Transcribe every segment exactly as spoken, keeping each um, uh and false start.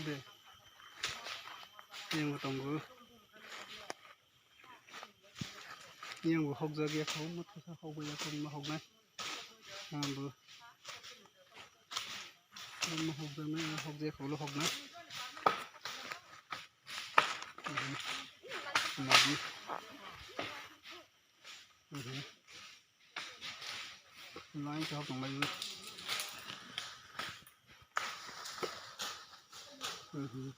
De. Yang tongo. Yang bo hokjak ya kho, mo thusa hokbai ya kho, ma hoknai. Ang bo. Mo hokjaknai, hokjak kho, lo hoknai. Mhm. Magi. Mhm. Line khe hok tonglaio. Mhm.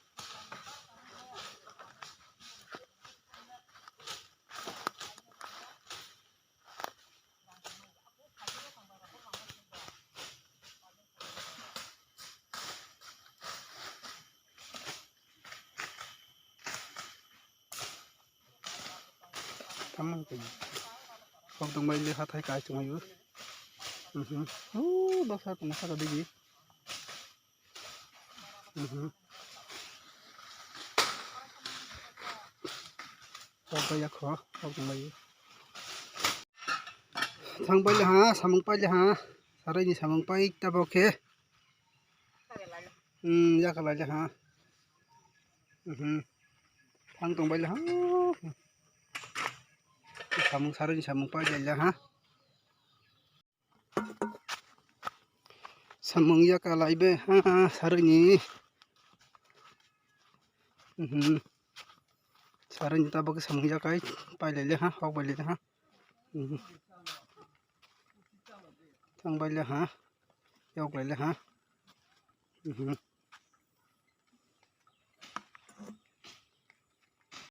Tamang tong. Kok tong bai le hathai kai chungaio. Mhm. O dosa tong saka digi. Mhm. Kok bai yakho, kok tong bai. Thang bai le ha, samung pai le ha. Sarai ni samung pai ta bo khe. Hmm, ya kala le ha. Mhm. Thang tong bai le ha. Samung sarai ni samung pai le ha. Samung ya kalai be ha, sarai ni. Mhm. Sarai ni tabuk samung ya kai pai le ha, hok bai le ha. Mhm. Thang bai le ha. Yok lai le ha. Mhm.